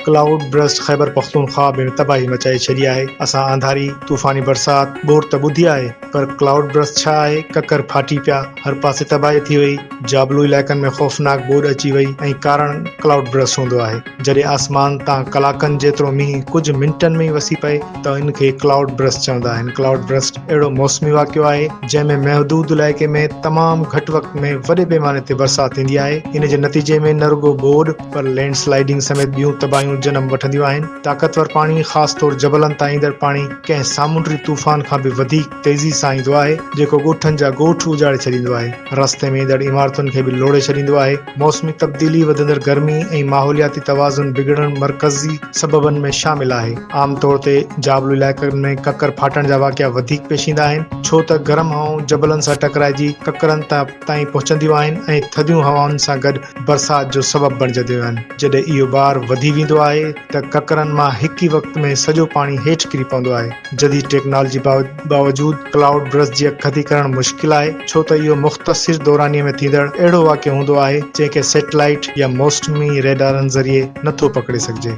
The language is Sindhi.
ڪلائوڊ برسٽ خيبرپختونخواهه ۾ تباهي مچائي ڇڏي آهي. اسان آنڌاري، طوفاني برسات، ٻوڏ ته ٻڌي آهي پر ڪلائوڊ برسٽ ڇا آهي؟ ڪڪر ڦاٽي پيا، هر پاسي تباهي ٿي وئي، جابلو علائقن ۾ خوفناڪ ٻوڏ اچي وئي ۽ ڪارڻ ڪلائوڊ برسٽ هوندو آهي. جڏهن آسمان تان ڪلاڪن جيترو مينهن ڪجهه منٽن ۾ ئي وسي پئي ته ان کي ڪلائوڊ برسٽ چوندا آهن. ڪلائوڊ برسٽ اهڙو موسمي واقعو آهي جنهن ۾ محدود علائقي ۾ تمام گهٽ وقت ۾ وڏي پيماني تي برسات ٿيندي آهي. ان جي نتيجي ۾ نه رڳو ٻوڏ پر لينڊ سلائيڊنگ سميت ٻيون تباهيون جنم وٺنديون آهن. طاقتور پاڻي، خاص طور جبلن تان ايندڙ پاڻي، ڪنهن سامونڊي طوفان کان به وڌيڪ تيزي سان ايندو آهي، جيڪو ڳوٺن جا ڳوٺ اجاڙي ڇڏيندو آهي، رستي ۾ ايندڙ عمارتن کي به لوڙهي ڇڏيندو آهي. موسمي تبديلي، وڌندڙ گرمي ۽ ماحولياتي توازن بگڙڻ مرڪزي سببن ۾ شامل آهي. عام طور تي جابلو علائقن ۾ ڪڪر ڦاٽڻ جا واقعا وڌيڪ پيش ايندا آهن، ڇو ته گرم هوائون جبلن سان ٽڪرائجي ڪڪرن تائين پهچنديون آهن ۽ ٿڌيون هوائن سان گڏ برسات جو سبب بڻجنديون آهن. جڏهن اهو بار وڌي ويندو آهي ته ڪڪرن مان هڪ ئي وقت ۾ سڄو پاڻي هيٺ ڪري پوندو آهي. جديد ٽيڪنالاجي باوجود ڪلائوڊ برسٽ جي اڳڪٿي ڪرڻ مشڪل آهي، ڇو ته اهو مختصر دورانيي ۾ ٿيندڙ اهڙو واقعو هوندو آهي، جنهن کي سيٽلائيٽ يا موسمي ريڊارن ذريعي نٿو پڪڙي سگهجي.